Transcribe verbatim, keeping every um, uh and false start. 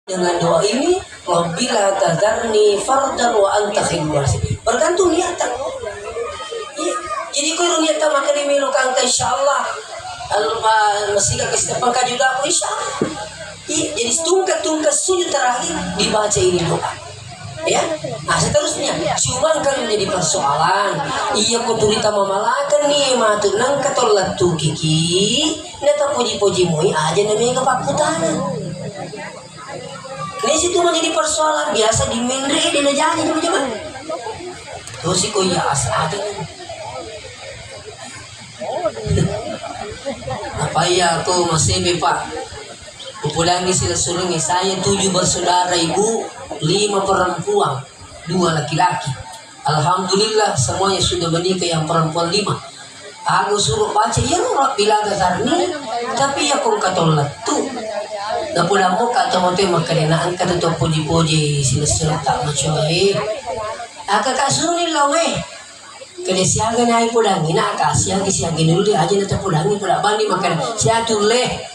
Dengan doa ini, "Rabbi la tazarni fardan wa anta khairul waritsin." Bergantung niatta. Iya. Jadi, ko iro niatta makkeda melo kanta, insyaallah, al-, ma-, masika ke setiap pangkaju dako, insyaallah. Iya, jadi tungka-tungka sujud terakhir dibaca ini doa. Ya, nah, seterusnya, cuma kan menjadi persoalan. Iya, ko turita mamalakeng ni matu nangka tollattukiki, nata poji-poji moi aja na mega pakkutana. Ini situ menjadi persoalan biasa di menre di najaji coba-coba. Terus ko iya asa aja. Apa iya ko masih Pak? Kupulangi silessureng, saya tujuh bersaudara ibu, lima perempuan, dua laki-laki. Alhamdulillah, semuanya sudah menikah yang perempuan lima. Aku suruh baca, iya, Rabbi la tazarni, tapi iya, kong katollattu. Napodammo kata mote makkadena engka tu poji-poji silessureng tak macoe. Aka kasuni lawe. Kede siaga nai podangi na, aka siaga, siaga dulu dia aja na tapodangi, poda bani makkada siatu le.